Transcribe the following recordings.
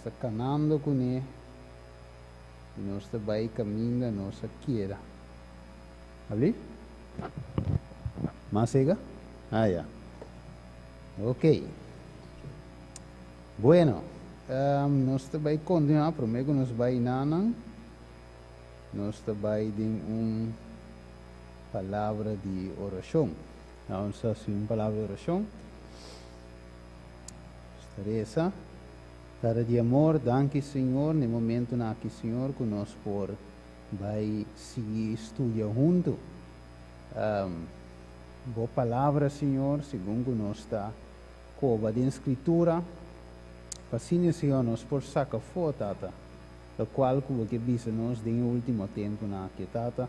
ta kanando kuné i nos ta bai kaminda nos a keda. Abli? Mas sega? Ah ya. Ok. Bueno, nos ta bai kontinuá promé ku nos bai nanan. Nos ta bai den un palabra di orashon. Nos ta hasi un palabra di orashon. Nos ta resa. Tata di amor, danki Señor na e momentonan aki Señor ku nos por bai sigui studia huntu Bo palabra Señor segun ku nos ta koba den Skritura pa asina Señor nos por saka afó Tata lokual ku Bo ke bisa nos den e último tempunan aki Tata.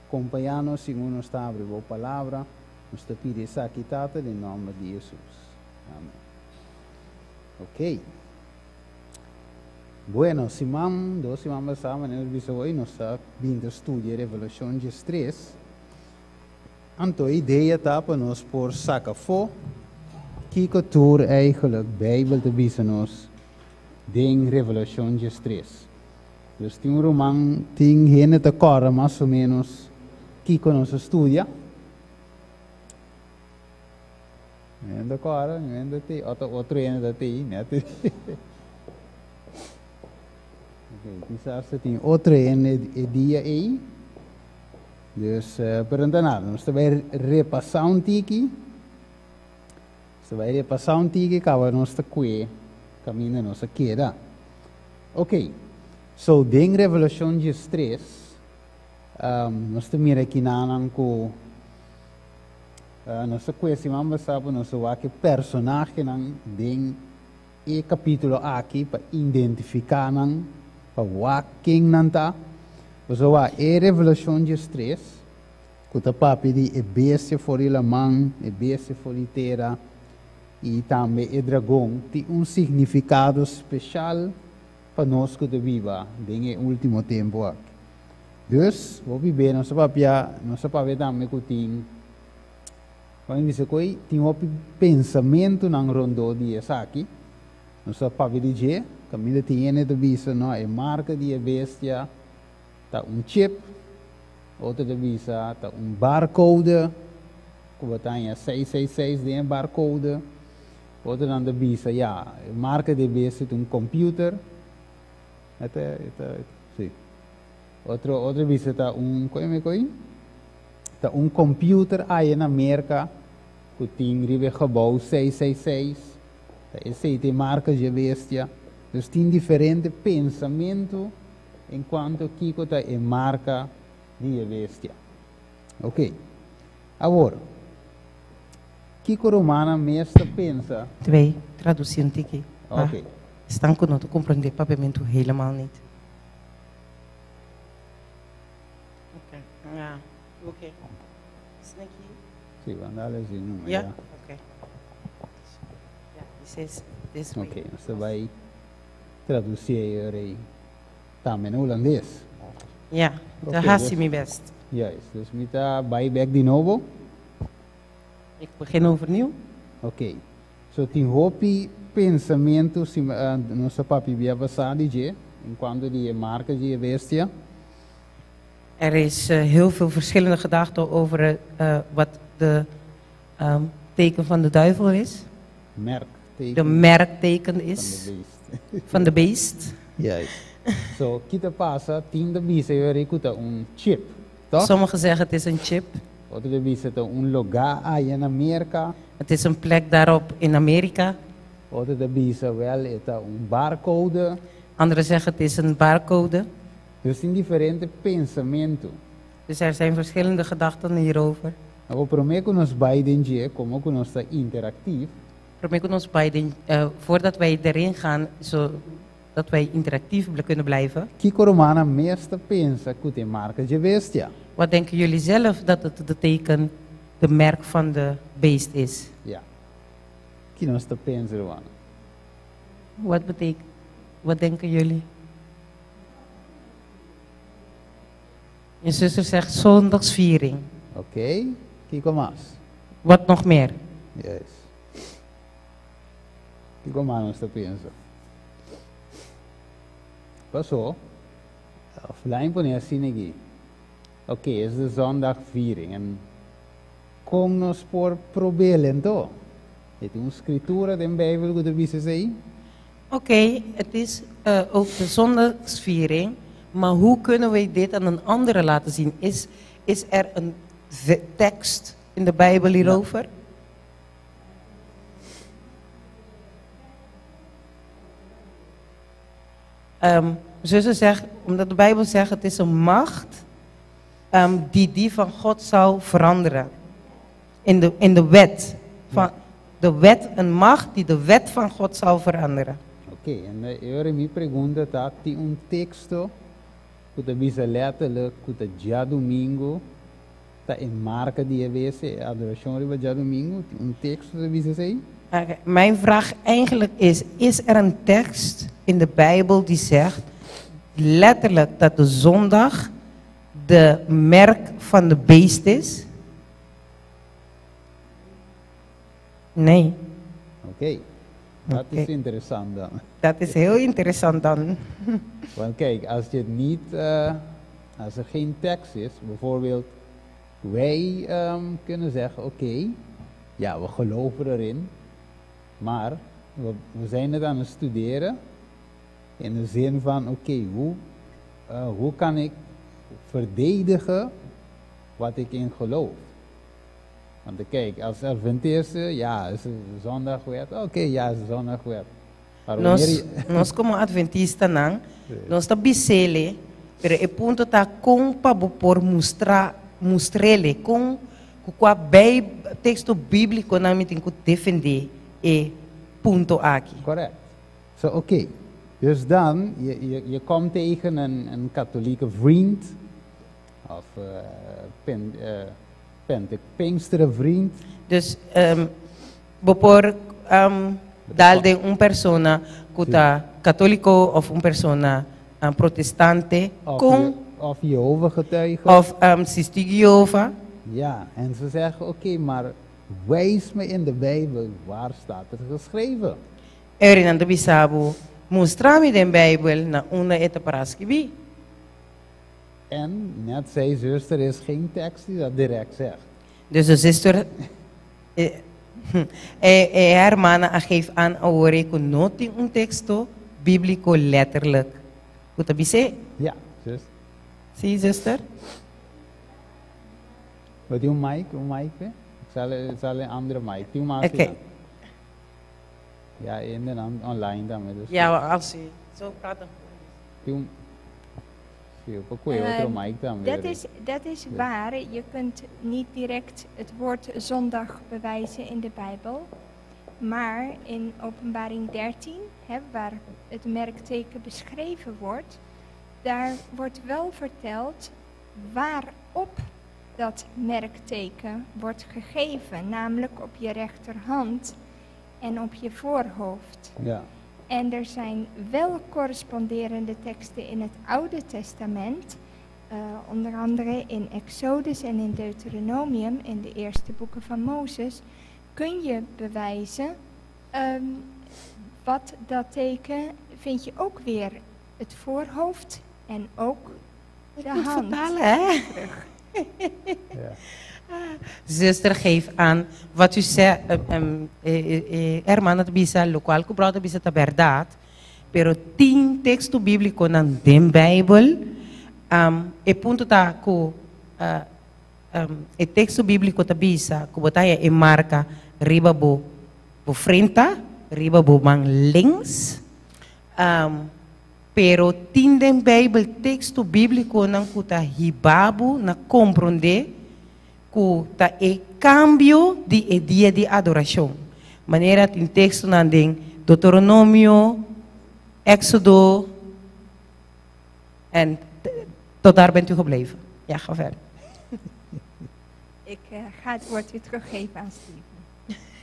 Kompañá nos segun nos ta abri Bo palabra. Nos ta pidi esaki Tata den nòmber di Hesus. Amen. Ok. Bueno, siman, dos siman pasá, manera nos bisa hoy, nos ta bin ta studia Revelashon diestres. Anto e idea ta pa nos por saka afó kiko tur eigenlijk Beibel ta bisa nos den Revelashon diestres. Dus tin un ruman, tin hende ta kòrda mas o ménos kiko nos a studia. Hende ta kòrda, hende ta tei, ota otro hende ta tei, nèt. Ok, kisas ta tin otro hende e dia ei. Dus, pero no ta nada, nos ta bai repasá un tiki. Nos ta bai repasá un tiki kaba nos ta kue kaminda nos a keda. Ok, so den Revelashon diestres, nos ta mira kinanan ku nos ta kue siman pasá pa nos a wak e personahenan den e kapítulo aki pa identifiká nan, pa wak ken nan ta. Pasobra wak e Revelashon diestres ku ta papia di e bestia for di laman, e bestia for di tera i tambe e dragon, tin un signifikado speshal pa nos ku ta biba den e último tempu aki. Dus, hopi be nos a papia, nos a papia tambe ku tin, kon mi bisa ku ei, tin hopi pensamentunan rondó di esaki. Nos a papia di dje, kaminda tin hende ta bisa, no, e marka di e bestia ta un chip. Otro ta bisa ta un barcode ku bo ta haña 666 den e barcode. Otronan ta bisa ya e marka di e bestia ta un computer. E ta e ta si. Otro otro bisa ta un koe mi koe? Ta un computer aya na Merka ku tin riba e gebou 666. Ta esei ta e marka dje bestia. Dus tin diferente pensamentu. En cuanto kico ta e marca di e bestia. Ok. Awor, kico rumannan mes ta pensa? Twee, traduci un tiki. Pa Ok. esnan cu no ta comprende papiamentu helemaal niet. Ok, ja, ok. Esnan aki? Si, ban dale así numa, Ja? ja. Ok. Ja, this is this way. Ok, nos ta bay Traduci e rei tambe na hulandes. Ja, ta haci mi best. Juist, dus mi ta bai bek di nobo. Ik begin overnieuw. Ok, so tin hopi pensamentu si nos a papia bia pasá di dje en cuanto di e marca di e bestia. Er is heel veel verschillende gedachten over wat de teken van de duivel is. Merkteken. De merkteken is. Van de beest. Van de beest. Juist. So, ki ta pasa? Tin ta bisa yo ku ta un chip, toch? Sommigen zeggen het is een chip. Otro ta bisa ta un lugá aya na Merka. Het is een plek daarop in Amerika. Otro ta bisa wel e ta un barcode. Anderen zeggen het is een barcode. Dus tin diferente pensamentu. Dus er zijn verschillende gedachten hierover. Awor promé ku nos bai den dje, komo ku nos ta interaktief. Promé ku nos bai den, voordat wij erin gaan, zodat wij interactief kunnen blijven. Kiko rumannan mes ta pensa ku ta e marka dje bestia? Wat denken jullie zelf dat het de teken, de merk van de beest is? Ja. Ki nos ta pensa, rumannan? Wat betek, wat denken jullie? Je zuster zegt zondagsviering. Oké, kiko mas? Wat nog meer? Yes. Kiko mas nos ta pensa? Paso, of laat pone asina aki. Oké, is de zondagviering. En kon nos por proberen anto? Tin un scritura den Bijbel ku ta bisa esei? Oké, het is ook de zondagsviering, maar hoe kunnen wij dit aan een andere laten zien? Is er een tekst in de Bijbel hierover? Zuster zegt, omdat de Bijbel zegt, het is een macht die van God zal veranderen. In de wet. Van de wet, een macht die de wet van God zal veranderen. Oké, en e mi pregunta ta, tin un teksto ku ta bisa letterlijk ku ta djadumingu ta e marka di e bestia, adorashon riba djadumingu, tin un teksto ku ta bisa esei? Oké, mijn vraag eigenlijk is, is er een tekst in de Bijbel die zegt letterlijk dat de zondag de merk van de beest is? Nee. Oké, dat is interessant dan. Dat is heel interessant dan. Want kijk, als je het niet, als er geen tekst is, bijvoorbeeld, wij kunnen zeggen, oké, ja, we geloven erin, maar we zijn het aan het studeren in de zin van, oké, hoe kan ik verdedigen wat ik in geloof? Want kijk, als Adventisten, ja, is het zondagwet, oké, ja, is zondagwet. Maar Nos, wanneer je- nos komo adventistanan, nos ta bis'é, pero e punto ta kon pa bo por mustra, mustr'é, kon kua bij teksto bíbliko nan mi tin ku defendé e punto aki. Correct. Zo, oké. Dus dan, je komt tegen een katholieke vriend, of Pinksteren vriend. Dus bo por dal den un persona ku ta katóliko òf un persona protestante Of, kon of Jehovah getuige. Òf Testigu Jehovah. Ja, en ze zeggen, oké, maar wijs me in de Bijbel, waar staat het geschreven? E nan ta bisa bo, mustra mi den Bijbel na unda e ta pará skibí. En net zei zuster, er is geen tekst die dat direct zegt. Dus de zuster, hermana a geef aan awor ku no tin un teksto bíbliko letterlijk. Ku ta bis'é? Ja, zus. Si, zuster? Wat een mic, een mic, hè? Ik zal een andere mic. Die maar. Oké. Ja, in de online dan. Dus Ja, als u zo praat. Dan- Die Sí, un poco otro mic tambe. Dat is waar. Je kunt niet direct het woord zondag bewijzen in de Bijbel. Maar in Openbaring 13, hè, waar het merkteken beschreven wordt, daar wordt wel verteld waarop dat merkteken wordt gegeven. Namelijk op je rechterhand en op je voorhoofd. En er zijn wel corresponderende teksten in het Oude Testament, onder andere in Exodus en in Deuteronomium, in de eerste boeken van Mozes, kun je bewijzen wat dat teken, vind je ook weer het voorhoofd en ook de Moet hand vertalen, hè? terug. Ja. Zuster, geef aan wat u zegt, hermana bisa, lokual ku brother bisa ta bèrdat, pero tin teksto bíbliko nan den Bijbel, e punto ta ku e teksto bíbliko ta bisa, ku bo ta haya e marka riba bo bo frenta, riba bo man links, pero tin den Bijbel teksto bíbliko nan ku ta hiba bo na komprondé ku ta e kambio di e dia di adorashon. Manera tin teksto nan den Deuteronomio, Éxodo en tot daar bent u gebleven. Ja, ga verder. Ik ga het woord weer teruggeven aan Steven.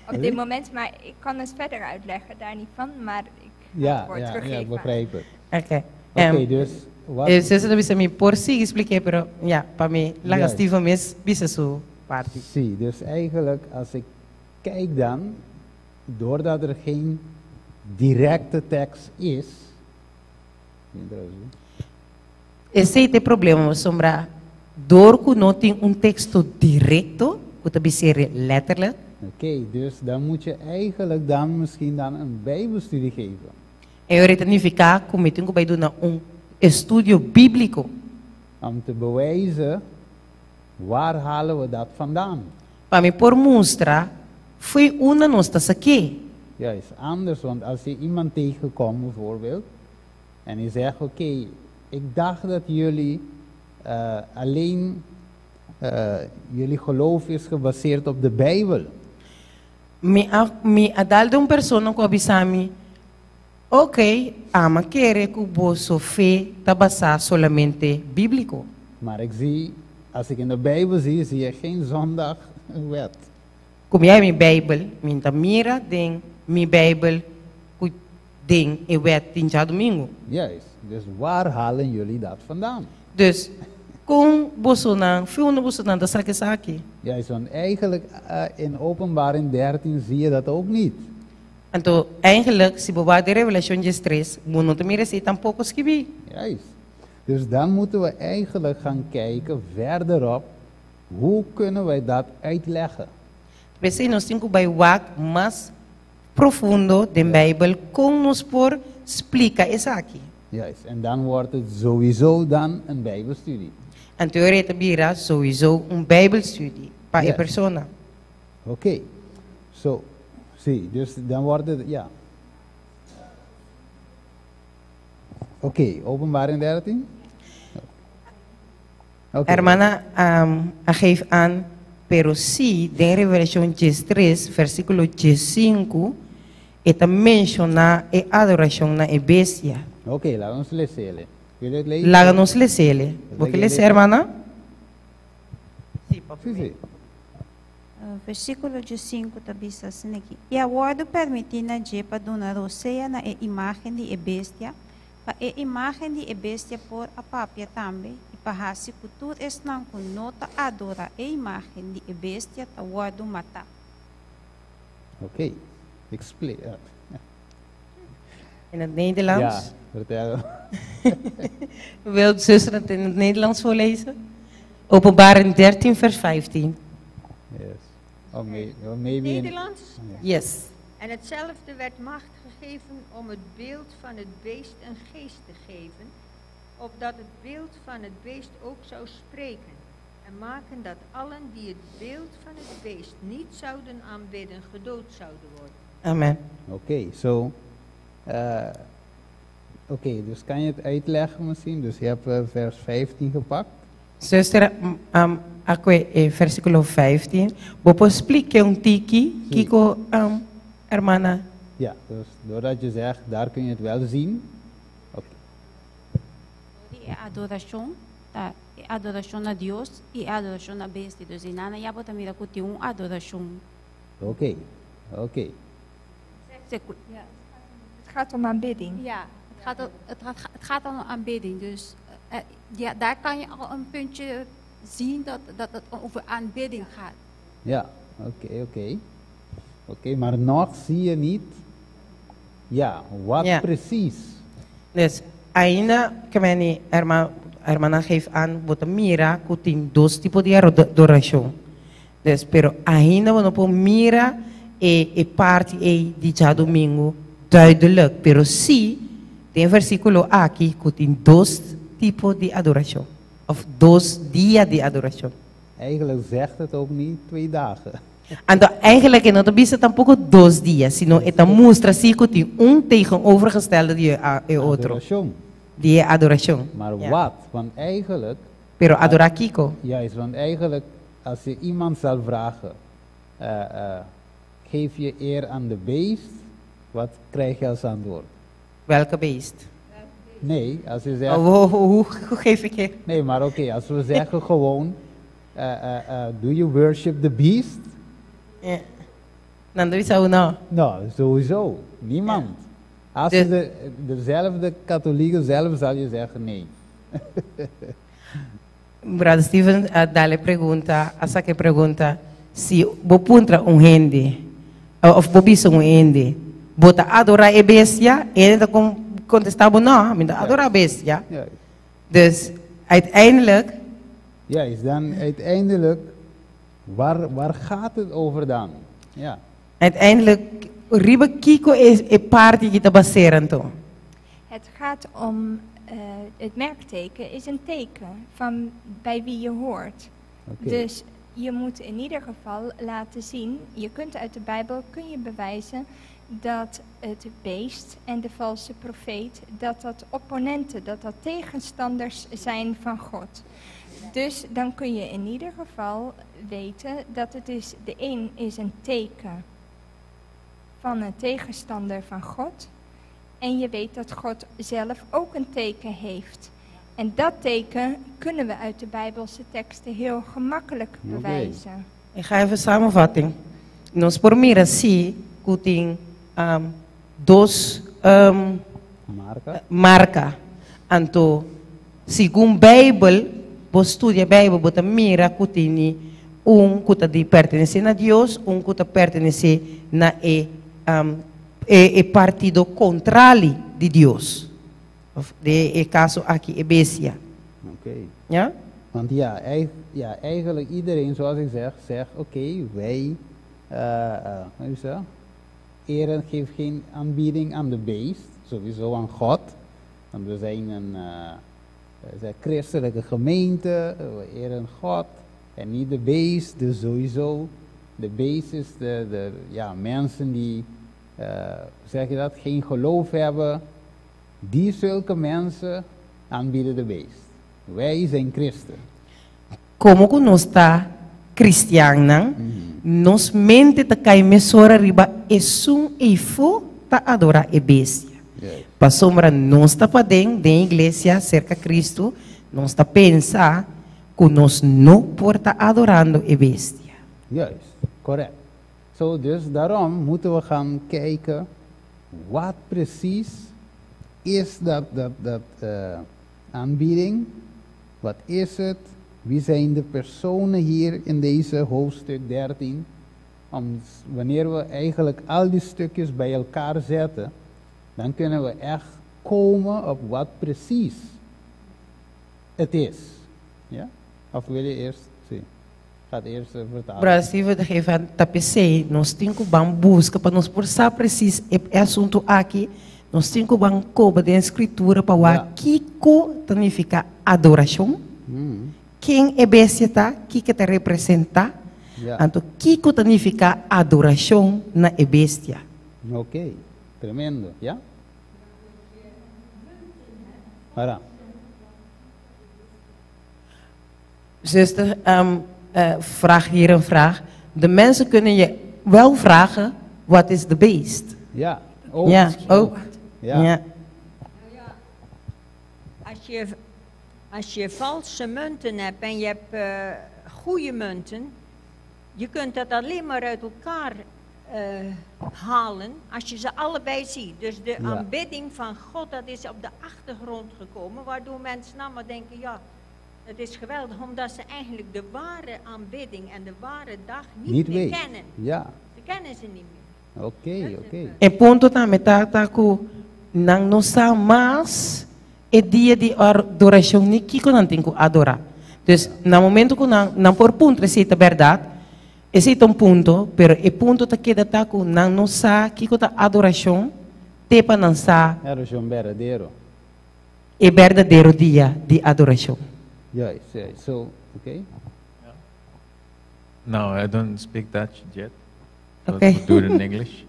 Op dit moment, maar ik kan het verder uitleggen, daar niet van, maar ik ga het woord teruggeven. Ja, ik begrijp het. Oké. Oké, dus wat... Zuster bisa mi por sigui expliká, pero ja, pa mi, laga Steven mes bisa su parti. Zie, dus eigenlijk als ik kijk dan, doordat er geen directe tekst is, Esei ta e problema, pasobra dor ku no tin un teksto direkto ku ta bis'é letterlijk. Oké, dus dan moet je eigenlijk dan misschien dan een bijbelstudie geven. E ora ta nifiká ku mi tin ku bai duna un estudio bíbliko. Om te bewijzen waar halen we dat vandaan. Pa mi por mustra fo'i unda nos ta sak'é. Juist, anders, want als je iemand tegenkomt bijvoorbeeld en die zegt, oké, ik dacht dat jullie alleen, jullie geloof is gebaseerd op de Bijbel. Mi a mi a dal den un persona ku a bisa mi, Oké, ami a kere ku boso fe ta basá solamente bíbliko. Maar ik zie, als ik in de Bijbel zie, zie ik geen zondagwet. Ku mi a mi Bijbel, mi n'ta mira den mi Bijbel ku den e wet tin djadumingu. Juist, dus waar halen jullie dat vandaan? Dus, kon bosonan, fi unda bosonan ta saka esaki? Juist, want eigenlijk in Openbaring 13 zie je dat ook niet. Anto, eigenlijk, si bo wak den Revelashon 13, bo no ta mira esei tampoko skibí. Juist. Dus dan moeten we eigenlijk gaan kijken verderop, hoe kunnen wij dat uitleggen? P'esei nos tin ku bai wak mas profundo den Bijbel kon nos por splika esaki. Juist, en dan wordt het sowieso dan een Bijbelstudie. Anto e ora e ta bira sowieso un Bijbelstudie pa e persona. Oké, so, si, dus dan wordt het, ja. Oké, Openbaring 13? Oké. Hermana a geef aan, pero si den Revelashon 13, versíkulo 15, e ta menshoná e adorashon na e bestia. Oké, laga nos les'é. Wil je het lezen? Laga nos les'é. Bo ke les'é, hermana? Sí, papi. Sí, sí. Versíkulo 15 ta bisa asina aki, I a wòrdu permití na dje pa duna rosea na e imágen di e bestia, pa e imágen di e bestia por a papia tambe, i pa hasi ku tur esnan ku no ta adorá e imágen di e bestia ta wòrdu matá. Oké, explain. In het Nederlands? Ja, vertel. Wil de zuster het in het Nederlands voorlezen? Openbaring 13, vers 15. Yes. Oh, may, oh, maybe in- Nederlands? Yes. En hetzelfde werd macht gegeven om het beeld van het beest een geest te geven, opdat het beeld van het beest ook zou spreken, en maken dat allen die het beeld van het beest niet zouden aanbidden, gedood zouden worden. Amen. Oké, so, oké, dus kan je het uitleggen misschien? Dus je hebt vers 15 gepakt. Zuster, a kue e versíkulo 15. Bo por splika un tiki, kiko, hermana? Ja, dus doordat je zegt, daar kun je het wel zien. Oké. Di e adorashon ta e adorashon na Dios i e adorashon na bestia. Dus di nana ya bo ta mira ku tin un adorashon. Oké, oké. Ja, het gaat om aanbidding. Ja, het gaat, het gaat, het gaat om aanbidding. Dus ja, daar kan je al een puntje zien dat het over aanbidding gaat. Ja, oké. Oké, maar nog zie je niet, ja, wat precies. Dus, ainda ke meni herma, hermana geeft aan, bo ta mira ku tin dos tipo di adorashon. Dus, pero ainda bo no por mira e parti ei di djadumingu duidelijk. Pero sí, den e versíkulo aki ku tin dos tipo di adorashon, òf dos dia di adorashon. Eigenlijk zegt het ook niet 2 dagen. Anto, eigenlijk e no ta bisa tampoko dos dia, sino e ta mustra sí ku tin un tegenovergestelde di e otro. Adorashon. Di e adorashon. Maar wat? Want eigenlijk, Pero adorá kiko? Juist, want eigenlijk als je iemand zal vragen, geef je eer aan de beest, wat krijg je als antwoord? Welke beest? Nee, als je zegt... Oh, hoe geef ik je? Nee, maar oké, als we zeggen gewoon, do you worship the beast? Ja. Dan doe je zo no. Nou, sowieso. Niemand. Als je dezelfde katholieken zelf zal je zeggen nee. Brother Steven, dale pregunta, asa ke pregunta, si bo puntra un hende, of bo bisa un hende, bo ta adorá e bestia, e ta kon kontestá bo no, mi no ta adorá bestia. Dus uiteindelijk. Juist, dan uiteindelijk, waar, waar gaat het over dan? Ja. Uiteindelijk, riba kiko e, e parti aki ta baseá anto? Het gaat om, het merkteken is een teken van bij wie je hoort. Dus je moet in ieder geval laten zien, je kunt uit de Bijbel kun je bewijzen dat het beest en de valse profeet, dat dat opponenten, dat dat tegenstanders zijn van God. Dus dan kun je in ieder geval weten dat het is, de een is een teken van een tegenstander van God. En je weet dat God zelf ook een teken heeft. En dat teken kunnen we uit de Bijbelse teksten heel gemakkelijk bewijzen. Ik ga even samenvatting. Nos por mira si ku tin dos Marka. Marka. Anto, segun Bijbel, bo studia Bijbel, bo ta mira ku tini un ku ta di pertenesé na Dios, un ku ta pertenesé na e, e, e partido kontrali di Dios. Of den e kaso aki e bestia. Ja? Want ja, ja, eigenlijk iedereen, zoals ik zeg, zegt, oké, wij, hoe is dat? Eren geeft geen aanbieding aan de beest, sowieso aan God. Want we zijn een zijn christelijke gemeente, we eren God en niet de beest. Dus sowieso, de beest is de, ja, mensen die, zeg je dat, geen geloof hebben. Die zulke mensen aanbieden de beest. Wij zijn christen. Komo ku nos ta kristiannan, nos mente ta kai mesora riba esun eifó ta adorá e bestia. Pasobra nos ta paden den iglesia serka Kristu, nos ta pensa ku nos no por ta adorando e bestia. Juist, correct. So, dus daarom moeten we gaan kijken wat precies is dat aanbieding. Wat is het? Wie zijn de personen hier in deze hoofdstuk 13? Om, wanneer we eigenlijk al die stukjes bij elkaar zetten, dan kunnen we echt komen op wat precies het is. Ja? Of wil je eerst? Zie. Gaat eerst vertalen. Bra Steven ta geef ta p'esei nos tin ku ban buska pa nos por sa precies e asuntu aki, nos tin ku ban koba den skritura pa wak kiko ta nifiká adorashon, ken e bestia ta, kiko e ta representá, anto kiko ta nifiká adorashon na e bestia. Oké, tremendo, ja? Para. Zuster, vraag hier een vraag. De mensen kunnen je wel vragen, wat is de beest? Ja, ook. Ja, ook. Ja. Als je valse munten hebt en je hebt goede munten, je kunt dat alleen maar uit elkaar halen als je ze allebei ziet. Dus de aanbidding van God, dat is op de achtergrond gekomen, waardoor mensen allemaal denken, ja, het is geweldig, omdat ze eigenlijk de ware aanbidding en de ware dag niet, Niet meer weet. Kennen. Ze kennen ze niet meer. Oké. E punto tambe ta ta ku nan no sa mas e dia di adorashon ni kiko nan tin ku adorá. Dus na momento ku nan nan por puntra esei ta bèrdat, esei ta un punto, pero e punto ta keda ta ku nan no sa kiko ta adorashon te pa nan sa Adorashon berdadero. E berdadero dia di adorashon. Juist, juist. So, oké. No, I don't speak Dutch yet. So Okay. we'll do it in English.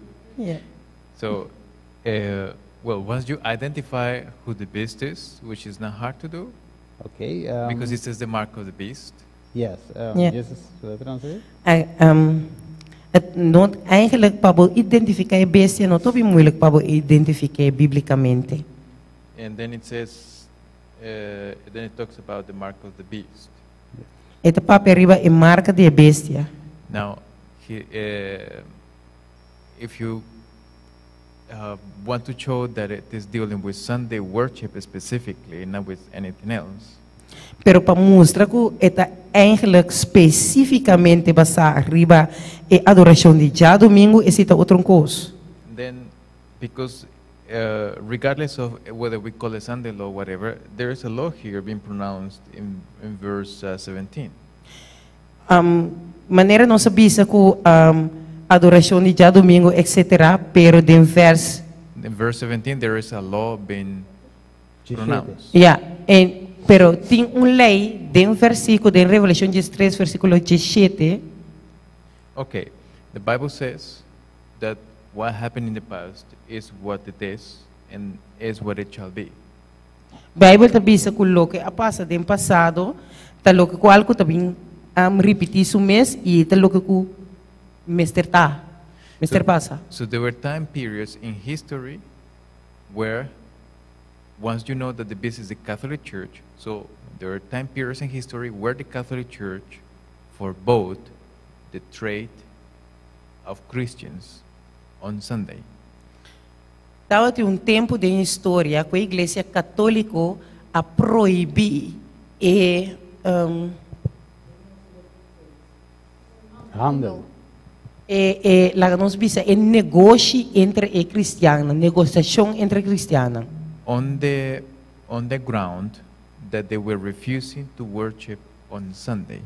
So, well, once you identify who the beast is, which is not hard to do, because it says the mark of the beast. Yes. Just will translate? Het not eigenlijk pa bo identifiká e bestia no ta hopi moeilijk pa bo identifiká bíblikamente. And then it says, then it talks about the mark of the beast. E ta papia riba e marka di e bestia. Now, if you want to show that it is dealing with Sunday worship specifically, not with anything else, Pero pa mustra ku e ta eigenlijk spesífikamente basá riba e adorashon di djadumingu, esei ta otro kos. Then because regardless of whether we call it Sunday law, whatever, there is a law here being pronounced in verse 17. Manera nos a bisa ku adorashon di djadumingu, etc. Pero den vers In verse 17, there is a law being pronounced. Ja, pero tin un lei den versíkulo, den Revelashon 13, versíkulo 17. Okay, the Bible says that what happened in the past is what it is and is what it shall be. Beibel ta bisa ku loke a pasa den pasado, ta loke kual ku ta bin ripití su mes i ta loke ku mester ta, mester pasa. So there were time periods in history where once you know that the beast is the Catholic Church, so there are time periods in history where the Catholic Church forbade the trade of Christians on Sunday. Tabatin un tempu den historia ku Iglesia Katóliko a prohibí e Handel. E laga nos bisa e negoshi entre e kristiannan, negosiashon entre kristiannan. On the ground that they were refusing to worship on Sunday.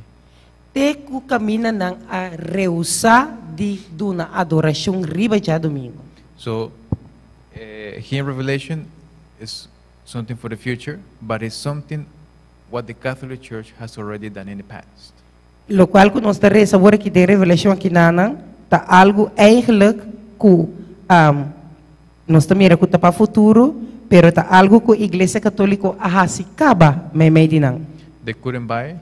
Te ku kaminda nan a rehusá di duna adorashon riba djadumingu. So here in Revelation is something for the future, but it's something what the Catholic Church has already done in the past. Lokual ku nos ta lesa awor aki den Revelashon akinan, ta algu eigenlijk ku nos ta mira ku ta pa futuro, pero ta algu ku Iglesia Katóliko a hasi kaba meimei di nan. They couldn't buy,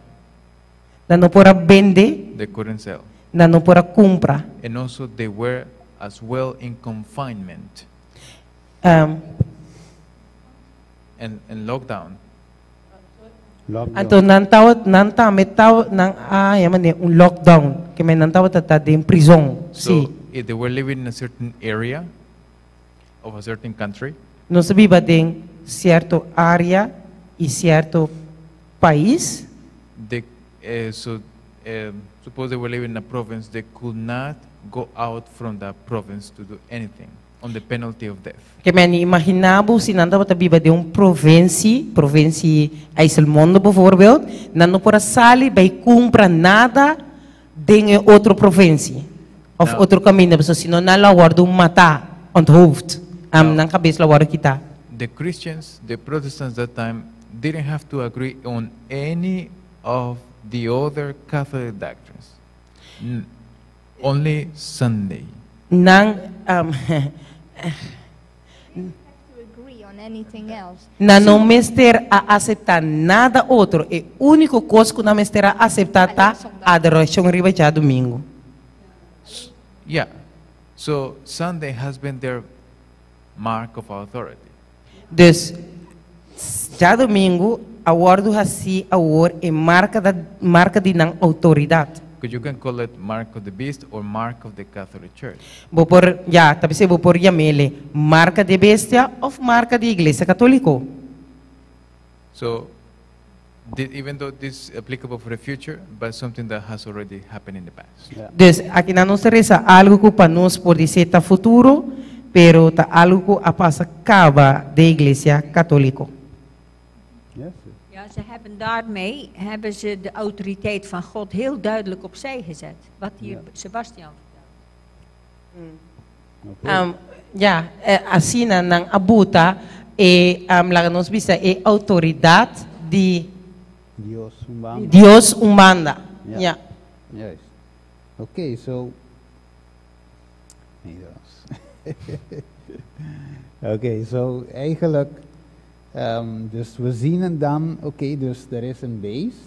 Nan no por a bende, they couldn't sell. Nan no por a kumpra. And also they were as well in confinement and lockdown. Lockdown. Anto nan tawa nan tambe tawa nan a yama ne un lockdown, ke men nan tabata den prizòn. So Si. If they were living in a certain area of a certain country, Nan ta biba den sierto área i sierto pais. They, so suppose they were living in a province, they could not go out from that province to do anything on the penalty of death. Ke men imaginá bo si nan tabata biba den un provinsia, provinsia IJsselmonde bijvoorbeeld, nan no por a sali bai kumpra nada den otro provinsia. Of No. otro kaminda, so sino nan lo wòrdu matá, onthoofd. No. Nan kabes lo wòrdu kitá. The Christians, the Protestants that time, didn't have to agree on any of the other Catholic doctrines. Only Sunday. Nan Have to agree on anything else. Nan no mester a aseptá nada otro. E úniko kos ku nan mester a aseptá ta adorashon riba djadumingu. Yeah. So Sunday has been their mark of authority. Dus djadumingu a wòrdu hasí awor e marka di nan outoridat. Because you can call it mark of the beast or mark of the Catholic Church. Bo por, ja, tabise bo por yam'é marka di bestia òf marka di Iglesia Katóliko. So even though this is applicable for the future, but something that has already happened in the past. Dus akinan nos ta lesa algu ku pa nos por ta futuro, pero ta algu ku a pasa kaba den Iglesia Katóliko. Ja, ze hebben daarmee hebben ze de autoriteit van God heel duidelijk opzij gezet. Wat hier Sebastian vertelt. Ja, asina nan a buta e laga nos bisa e outoridat di Dios un banda. Dios un banda. Ja. Juist. Oké, so. Nederlands. Oké, so eigenlijk. Dus we zien het dan, oké, dus er is een beest.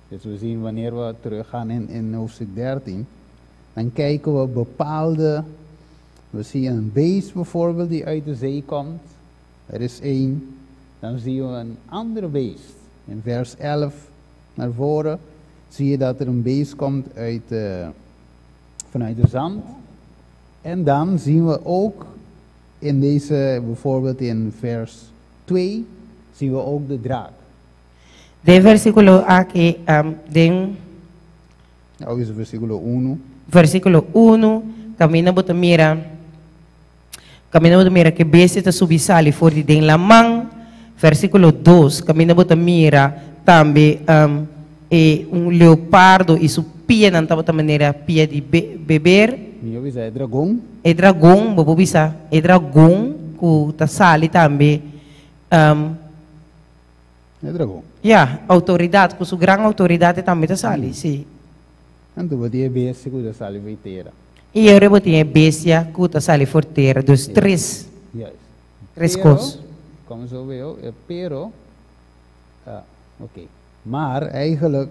Dus we zien wanneer we teruggaan in hoofdstuk 13, dan kijken we bepaalde. We zien een beest bijvoorbeeld die uit de zee komt. Er is één. Dan zien we een andere beest. In vers 11 naar voren zie je dat er een beest komt vanuit de zand. En dan zien we ook in deze, bijvoorbeeld in vers 2, zien we ook de draak. Den versíkulo aki, den Ook is versíkulo 1. Versíkulo 1, kaminda bo ta mira. Kaminda bo ta mira ku e bestia ta subi sali for di den laman. Versíkulo dos, kaminda bo ta mira tambe e un leopardo i su pianan tabata manera pia di beber. Mi a bisa e dragon. E dragon, bo por bisa e dragon ku ta sali tambe. E dragon. Ya, outoridat, ku su gran outoridat e tambe ta sali, si. Anto bo tin e bestia ku ta sali for tera. I ora bo tin e bestia ku ta sali for tera, dus tres. Juist. Tres kos. Pero, komo zo veo, pero, oké. Maar eigenlijk,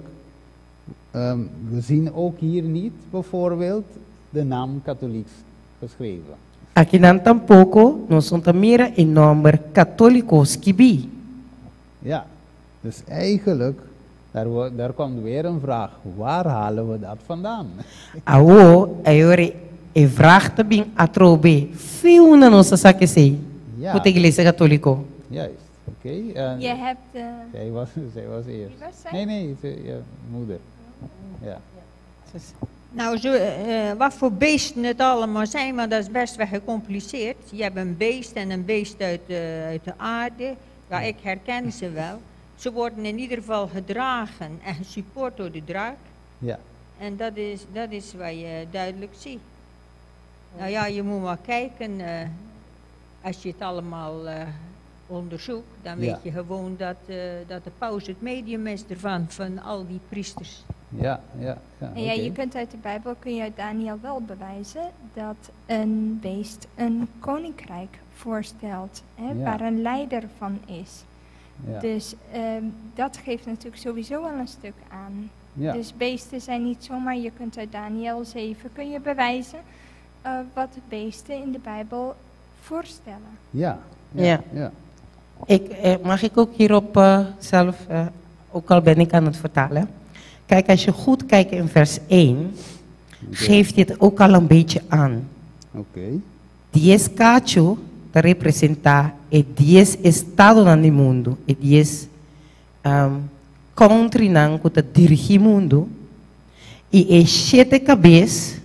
we zien ook hier niet bijvoorbeeld de naam katholiek geschreven. Akinan tampoko nos no ta mira e nòmber katóliko skibí. Ja, dus eigenlijk, daar, daar komt weer een vraag, waar halen we dat vandaan? Awor, ayora e vraag ta bin atrobe, Fi unda nos ta sa esei ku ta Iglesia Katóliko? Juist, oké. En Je hebt zij was eerst. Wie was zij? Nee, nee, ze, ja, moeder. Ja. Nou, zo, wat voor beesten het allemaal zijn, want dat is best wel gecompliceerd. Je hebt een beest en een beest uit de aarde. Ja, ik herken ze wel. Ze worden in ieder geval gedragen en gesupport door de draak. En dat is wat je duidelijk ziet. Nou ja, je moet maar kijken, als je het allemaal onderzoekt, dan weet je gewoon dat de paus het medium is ervan, van al die priesters. En ja, je kunt uit de Bijbel, kun je uit Daniel wel bewijzen dat een beest een koninkrijk voorstelt, hè, waar een leider van is. Dus dat geeft natuurlijk sowieso al een stuk aan. Dus beesten zijn niet zomaar, je kunt uit Daniel 7 kun je bewijzen wat beesten in de Bijbel voorstellen. Mag ik ook hierop zelf, ook al ben ik aan het vertalen. Kijk, als je goed kijkt in vers 1, geeft hij het ook al een beetje aan. 10 kachu ta representá e 10 estadonan di mundu, e 10 countrynan ku ta dirigí mundu, i e 7 kabes,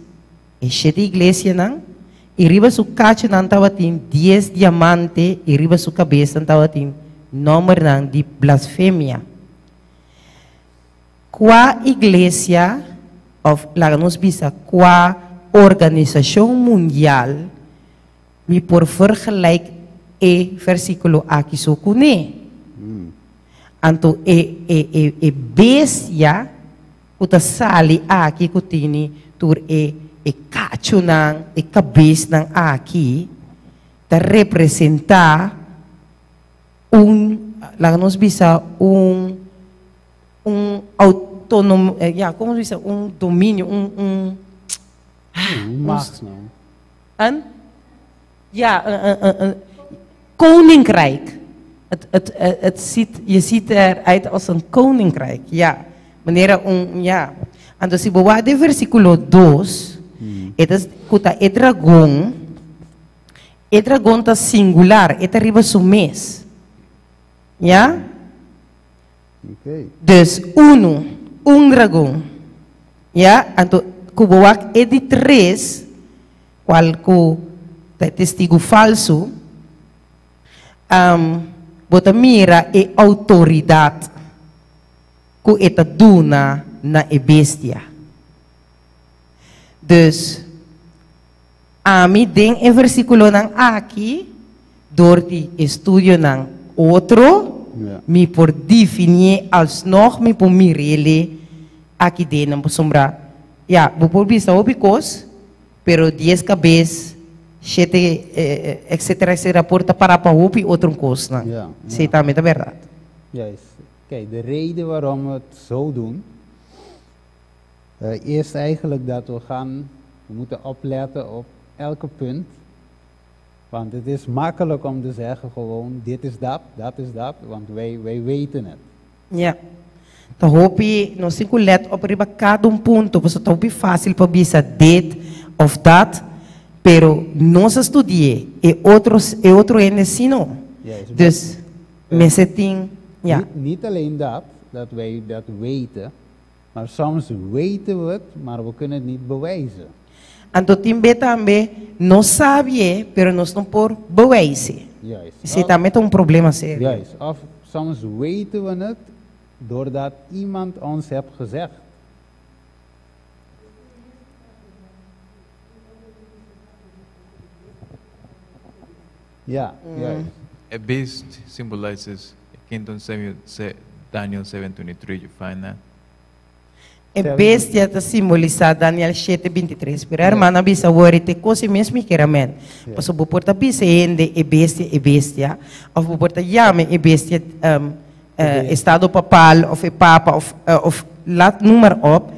e 7 iglesianan, i riba su kachunan tabatin 10 diamante, i riba su kabes tabatin nòmbernan di blasfemia. Kua iglesia, òf laga nos bisa, kua organisashon mundial, mi por vergelijk e versíkulo aki so kuné? Anto e bestia ku ta sali aki ku tin tur e kachunan, e kabesnan aki, ta representá un, laga nos bisa, un outónomo, ja, kon bisa, un dominio, un Un macht, no? Een? Ja, een koninkrijk. Het, je ziet eruit als een koninkrijk, ja. Manera un, ja. Anto, si bo wak versíkulo 2, e ta ku ta e dragon, e dragon ta singular, e ta riba su mes. Ja? Dus unu, un dragon. Ja? Anto, ku bo wak e di 3, kual ku ta testigu falsu, bo ta mira e outoridat ku e ta duna na e bestia. Dus, ami den e versíkulonan aki, dor di estudionan otro, mi por definí alsnog mi por mir'é aki den sombra. Ja, bo por bisa hopi kos, pero 10 kabes, 7, etcétera, etcétera, por ta para pa hopi otro kos, no? Si, tambe ta berdat. Juist. Kijk, de reden waarom we het zo doen, is eigenlijk dat we moeten opletten op elke punt. Want het is makkelijk om te zeggen gewoon, dit is dat, dat is dat, want wij weten het. Ja. Ta hopi, nos tin ku let op riba kada un punto, pasobra ta hopi fásil pa bisa dit òf dat, pero nos a studia e otro e otro hende si no. Juist. Dus mester tin, ja. Niet alleen dat wij dat weten, maar soms weten we het, maar we kunnen het niet bewijzen. Anto tin be tambe nos sabi, pero nos no por bewijzen. Esei tambe ta un problema serio. Juist. Of soms weten we het doordat iemand ons heeft gezegd. Ja, juist. A beast symbolizes kingdom Samuel, Daniel 7:23. You find that? E bestia ta simbolisá Daniel shete 23. Pero e hermano a bisa awor e te kos e mes mi kier amen. Pasobra bo por ta bisa e hende e bestia e bestia of bo por ta yama e bestia estado papal of e papa of of laat noem maar op.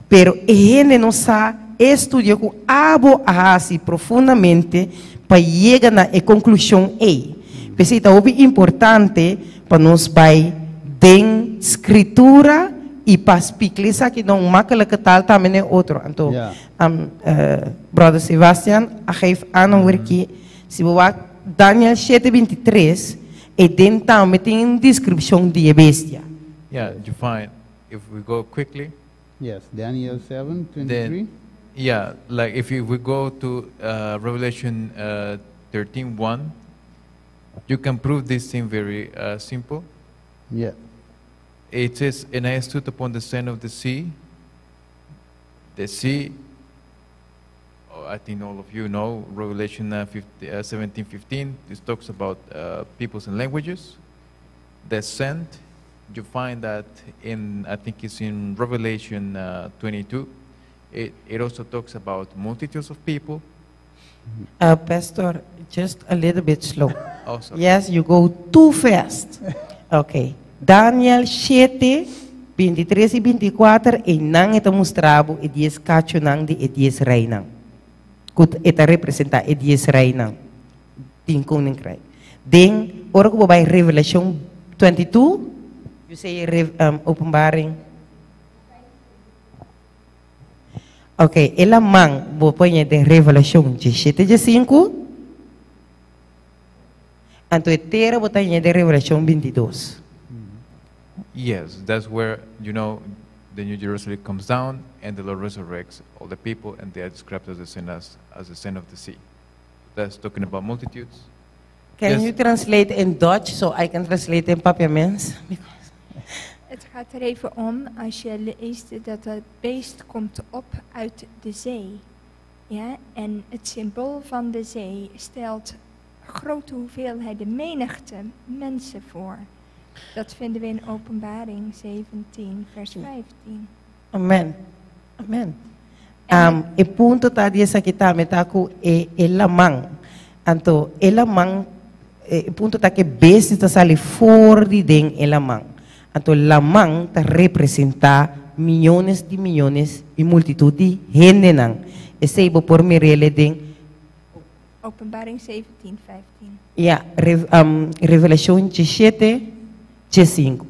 Pero e hende no sa e estudio ku abo a hasi profundamente pa yega na e konklushon ei. P'esei ta hopi importante pa nos bai den Skritura i pa spikla esaki na un makkelijke taal tambe na e otro. Anto, Brother Sebastian a geef aan awor ki si bo wak Daniel shete 23, e den tambe tin un deskripshon di e bestia. Yeah, you find, if we go quickly. Yes, Daniel 7, Then, 23. yeah, like if we go to Revelation 13, 1, you can prove this thing very simple. It says, and I stood upon the sand of the sea. The sea, oh, I think all of you know, Revelation 17, 15, this talks about peoples and languages. The sand, you find that in, I think it's in Revelation 22, it also talks about multitudes of people. Pastor, just a little bit slow. Oh, sorry. Yes, you go too fast. Okay. Daniel 7, 23 i 24, einan e ta mustra bo e dies kachonan di e dies reinan. Ku e ta representá e dies reinan den koninkrijk. Den, ora ku bo bai Revelashon 22, you say Openbaring. Ok, e laman bo poñe den Revelashon 17 15, anto e tera bo ta haña den Revelashon 22. Yes, that's where, the New Jerusalem comes down and the Lord resurrects all the people and they are described as the sinners, as the sin of the sea. That's talking about multitudes. Can Yes. you translate in Dutch so I can translate in Papiaments? Because Het gaat er even om, als je leest dat het beest komt op uit de zee. Ja, en het symbool van de zee stelt grote hoeveelheden menigte mensen voor. Dat vinden we in Openbaring 17, vers 15. Amen. Amen. E punto ta di esaki tambe ta ku e e laman. Anto e laman, e punto ta ku e bestia ta sali for di den e laman. Anto laman ta representá miyones di miyones i multitut di hendenan. Esei bo por mir'é den. Openbaring 17, 15. Ja, Revelashon 17, 15.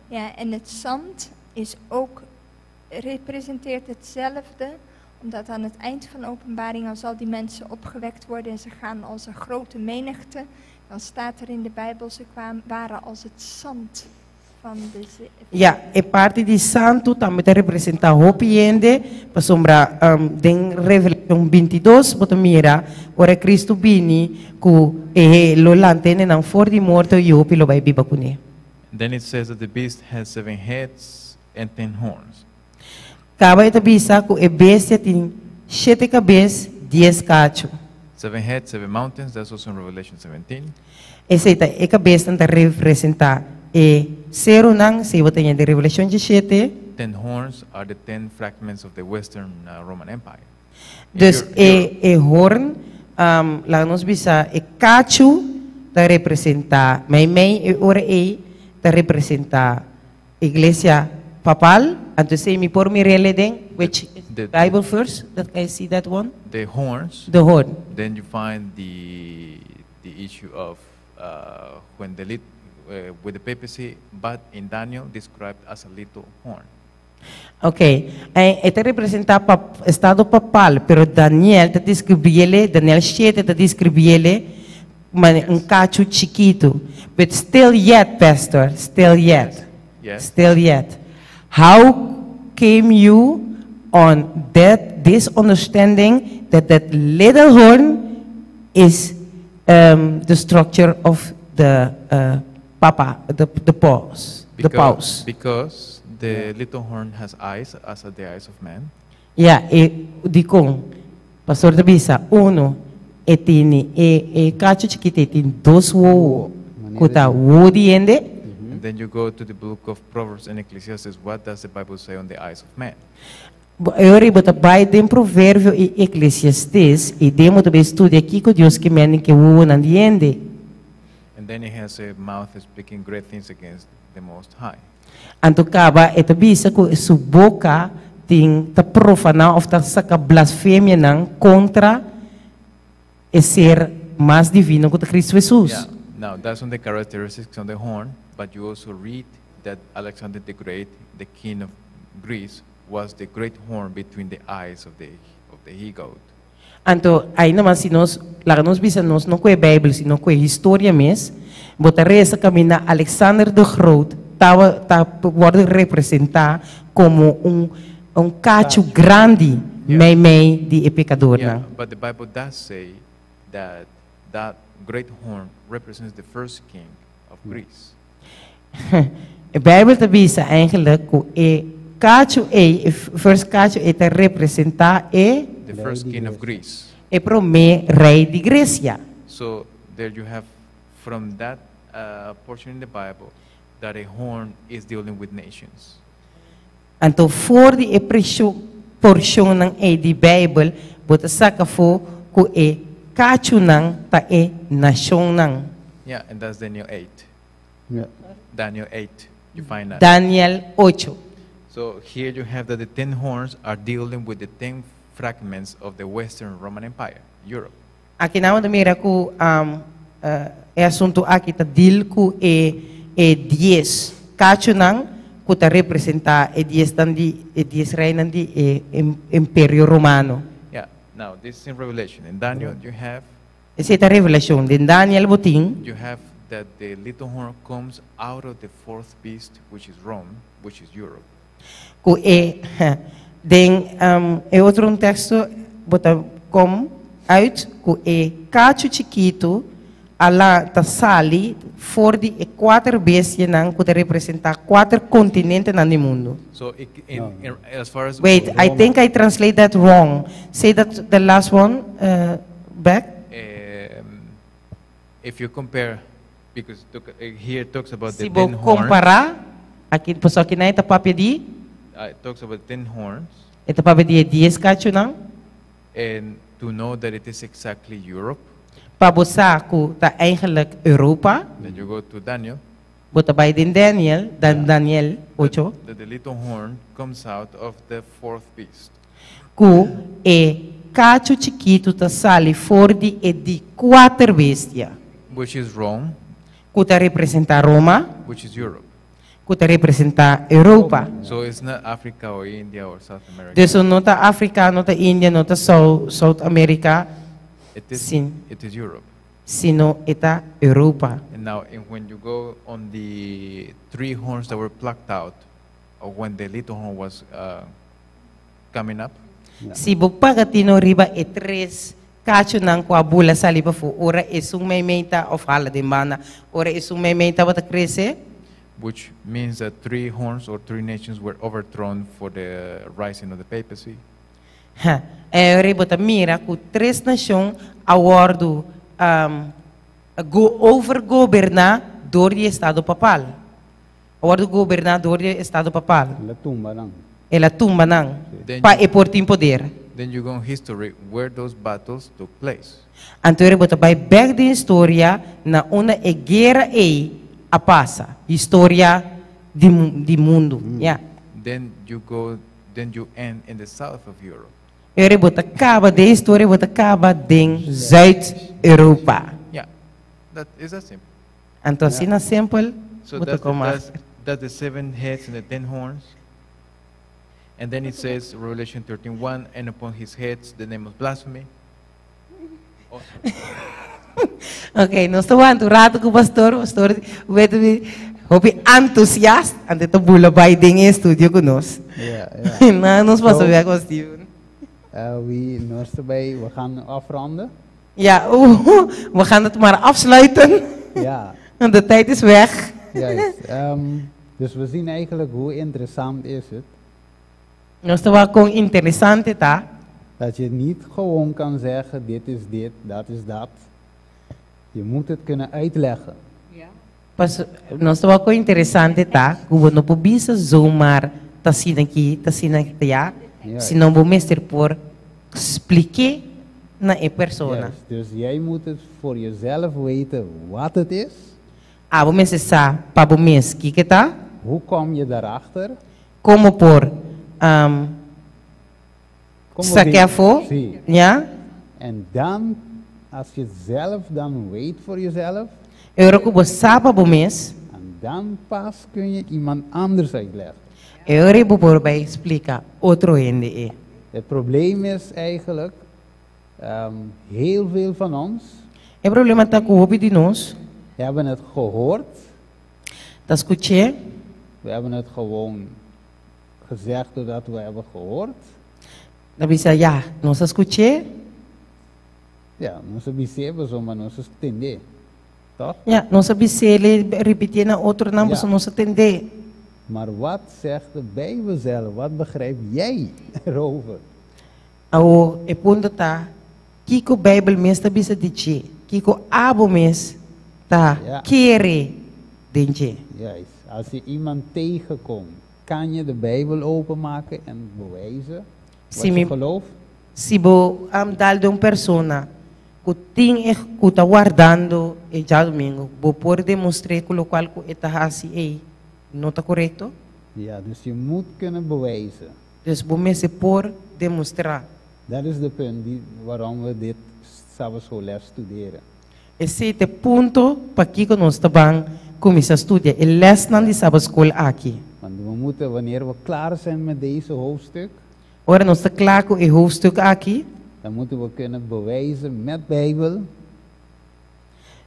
Ja, en het zand is ook, representeert hetzelfde, omdat aan het eind van Openbaring, als al die mensen opgewekt worden en ze gaan als een grote menigte, dan staat er in de Bijbel, ze kwamen, waren als het zand van de zee. Ja, e parti di santu tambe ta representá hopi hende, pasobra den Revelashon 22 bo ta mira ora Kristu bini ku e lo lanta hendenan for di morto i hopi lo bai biba kuné. Then it says that the beast has seven heads and ten horns. Kaba e ta bisa ku e bestia tin shete kabes, dies kachu. Seven heads, seven mountains, that's also in Revelation 17. Esei ta e kabesnan ta representá e serunan, esei bo ta haña den Revelashon 17. Ten horns are the ten fragments of the Western Roman Empire. Dus e e horn, laga nos bisa e kachu ta representá meimei e ora ei ta representá iglesia papal, anto esei mi por mir'é den which is the Bible verse that I see that one? The horns. The horn. Then you find the the issue of when the lit with the papacy, but in Daniel described as a little horn. Ok, e ta representá pa estado papal, pero Daniel ta describiele, Daniel 7 ta describiele mane un cachu chikitu. But still yet, pastor, still yet, Yes. still yet. How came you on that this understanding that that little horn is the structure of the papa, the paus, the paus. Because the little horn has eyes as are the eyes of man. Ja, e dikon. Pastor ta bisa, uno, e tin e kachu chikitu e tin dos wowo, ku ta wowo di hende. And then you go to the book of Proverbs and Ecclesiastes. What does the Bible say on the eyes of man? E ora ei bo ta bai den Proverbio i Eklesiastes i den bo ta bai studia kiko Dios ke mende ku e wowonan di hende. And then he has a mouth speaking great things against the Most High. Anto kaba e ta bisa ku su boka tin ta profaná òf ta saka blasfemianan kontra e ser mas divino ku ta Kristu Hesus. Yeah. Now, that's on the characteristics on the horn, but you also read that Alexander the Great, the king of Greece, was the great horn between the eyes of the he goat. Anto, ainda mas si nos, laga nos bisa nos no ku e Bijbel, sino ku e historia mes, bo ta resa kaminda Alexander de Groot tawa ta wòrdu representá komo un kachu grandi mei mei di e pekadornan. Yeah, but the Bible does say that that great horn represents the first king of Greece. E Bijbel ta bisa eigenlijk ku e kachu ei, e first kachu ei ta representá e The first king of Greece. E promé rei di Gresia. So there you have from that portion in the Bible that a horn is dealing with nations. Anto for di e porshonnan ei di Bijbel, bo ta saka afó ku e kachunan ta e nashonnan. Yeah, and that's Daniel 8. Daniel 8, you find that. Daniel 8. So here you have that the 10 horns are dealing with the 10 fragments of the Western Roman Empire, Europe. Aki nan bo ta mira ku e asuntu aki ta deal ku e 10 kachunan ku ta representá e 10 nan di e 10 reinan di e Imperio Romano. Yeah, now this is in Revelation. In Daniel you have Esei ta Revelashon. Den Daniel bo tin you have that the little horn comes out of the fourth beast, which is Rome, which is Europe. Ku e den e otro un teksto bo ta kom uit ku e kachu chikitu a la ta sali for di e kuater bestianan ku ta representá kuater kontinentenan di mundu. So it, in, as far as Wait, I think I translate that wrong. Say that the last one back. If you compare, because here it talks about the Si bo 10 horns. Kompará, aki, pasobra akinan e ta papia di It talks about 10 horns, e ta papia di e 10 kachunan. And to know that it is exactly Europe, Pa bo sa ku ta eigenlijk Europa, then you go to Daniel. Bo ta bai den Daniel, Daniel 8. That the little horn comes out of the fourth beast. Ku e kachu chikitu ta sali for di e di kuater bestia. Which is Rome, Ku ta representá Roma, which is Europe. Ku ta representá Europa. So it's not Africa or India or South America. Dus no ta Afrika, no ta India, no ta South America, It is, sin. It is Europe. Sino e ta Europa. And now, and when you go on the three horns that were plucked out, or when the little horn was coming up, Si bo paga tino riba e tres kachunan ku a bula sali pafó ora esun meimei ta òf hala den banda, ora esun meimei tabata krese, which means that three horns or three nations were overthrown for the rising of the papacy. Ha, e ora bo ta mira ku tres nashon a wòrdu go overgoberná dor di estado papal. A wòrdu goberná dor di estado papal. El a tumba nan. El a tumba nan pa e por tin poder. Then you go in history where those battles took place. Anto ora bo ta bai bèk den historia na unda e guera ei a pasa. Historia di mundu. Ya. Then you end in the south of Europe. E ora bo ta kaba den historia, bo ta kaba den Zuid-Europa. Yeah, that is that simple. Anto asina simpel So bo ta koma. That's the seven heads and the 10 horns. And then it says, Revelation 13:1, and upon his heads the name of blasphemy. Oh, Ok, nos ta wanta un ratu ku pastor, pastor wet hopi entusiast, anto ta bula bai den e studio ku nos. Ja. Na nos pasa bia ku Steven. We, nos erbij, we gaan afronden. Ja, we gaan het maar afsluiten. Ja. Want de tijd is weg. Juist. Dus we zien eigenlijk hoe interessant is het. Nos ta wak kon interesante ta. Dat je niet gewoon kan zeggen, dit is dit, dat is dat. Je moet het kunnen uitleggen. Ja. Pas, nos ta wak kon interesante ta, ku bo no por bisa zomaar ta asina aki, ta asina aki, ja. Sino bo mester por splik'é na e persona. Juist, dus jij moet het voor jezelf weten wat het is. Abo mester sa pa bo mes kiko ta. Hoe kom je daarachter? Kon bo por saké afó? Sí. Ja. En dan, als je het zelf dan weet voor jezelf. E ora ku bo sa pa bo mes. En dan pas kun je iemand anders uitleggen. E ora ei bo por bai splika otro hende e. Het probleem is eigenlijk, heel veel van ons. E problema ta ku hopi di nos. Hebben het gehoord. Ta skuch'é. We hebben het gewoon gezegd doordat we hebben gehoord. Ta bisa, ya, nos a skuch'é. Ja, nos a bis'é pasobra nos a tend'é, toch? Ja, nos a bis'é, ripitié na otronan pasobra nos a tend'é. Maar wat zegt de Bijbel zelf? Wat begrijp jij erover? Awor, e punto ta, kiko Bijbel mes ta bisa di dje? Kiko abo mes ta kere den dje? Juist. Als je iemand tegenkomt, kan je de Bijbel openmaken en bewijzen wat je gelooft? Si bo dal den un persona ku tin e ku ta wardando e djadumingu, bo por demostr'é ku lokual ku e ta hasi ei no ta korekto? Ja, dus je moet kunnen bewijzen. Dus bo mester por demostrá. Dat is de punt di waarom we dit Sabbatschoolles studeren. Esei ta e punto pakiko nos ta ban kuminsá studia e lèsnan di Sabbatschool aki. Want we moeten, wanneer we klaar zijn met deze hoofdstuk. Ora nos ta kla ku e hoofdstuk aki. Dan moeten we kunnen bewijzen met Bijbel.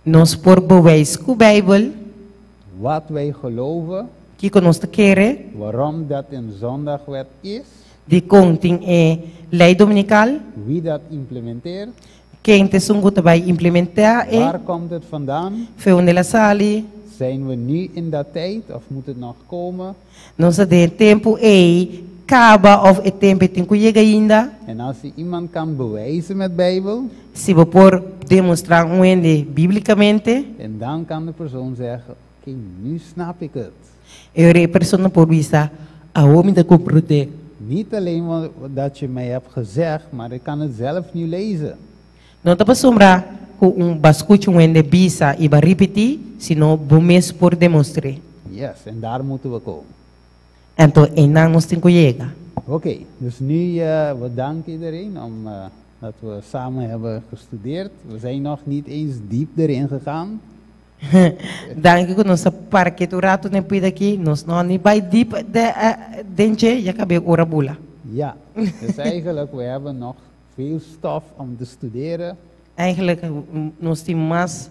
Nos por bewijs ku Bijbel. Wat wij geloven. Kiko nos ta kere. Waarom dat een zondagwet is. Dikon tin e lei dominikal. Wie dat implementeert. Ken ta esun ku ta bai implementá e. Waar komt het vandaan? Fe unda el a sali. Zijn we nu in dat tijd of moet het nog komen? Nos ta den e tempu ei kaba of e tempu ei tin ku yega ainda? En als je iemand kan bewijzen met Bijbel. Si bo por demostrá un hende bíblikamente. En dan kan de persoon zeggen, oké, nu snap ik het. E ora e persona por bisa, Awor mi ta komprondé. Niet alleen wat je mij hebt gezegd, maar ik kan het zelf nu lezen. No ta pasobra ku un ba skucha un hende bisa i ba ripití, sino bo mes por demostr'é. Yes, en daar moeten we komen. Anto einan nos tin ku yega. Oké, dus nu we danken iedereen om dat we samen hebben gestudeerd. We zijn nog niet eens diep erin gegaan. Danki ku nos a parke tur ratu den pida aki. Nos no a ni bai diep de den dje, ya kab'é ora bula. Ja, dus eigenlijk we hebben nog veel stof om te studeren. Eigenlijk nos tin mas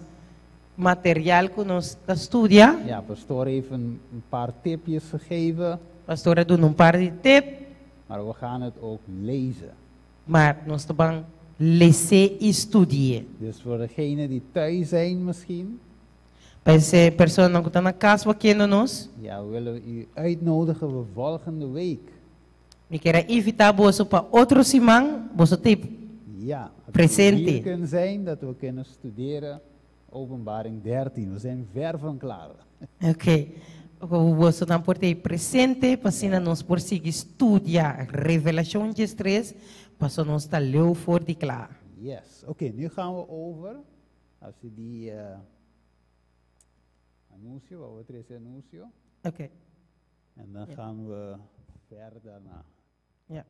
material ku nos ta studia. Ja, pastoor heeft een paar tipjes gegeven. Pastoor a duna un par di tip. Maar we gaan het ook lezen. Maar nos ta ban les'é i studi'é. Dus voor degenen die thuis zijn misschien. Pa esei personanan ku ta na kas wakiendo nos. Ja, we willen u uitnodigen voor volgende week. Mi kier a invitá boso pa otro siman boso ta Ja, dat we presente. hier kunnen zijn, dat we kunnen studeren Openbaring 13. We zijn ver van klaar. Oké. Ku bosonan por ta ei presente pa asina nos por sigui studia Revelashon 13, paso nos ta leu for di kla. Yes. Oké, nu gaan we over. Als je die anuncio, wat we trece anuncio. Oké. En dan gaan we verder daarna. Ja.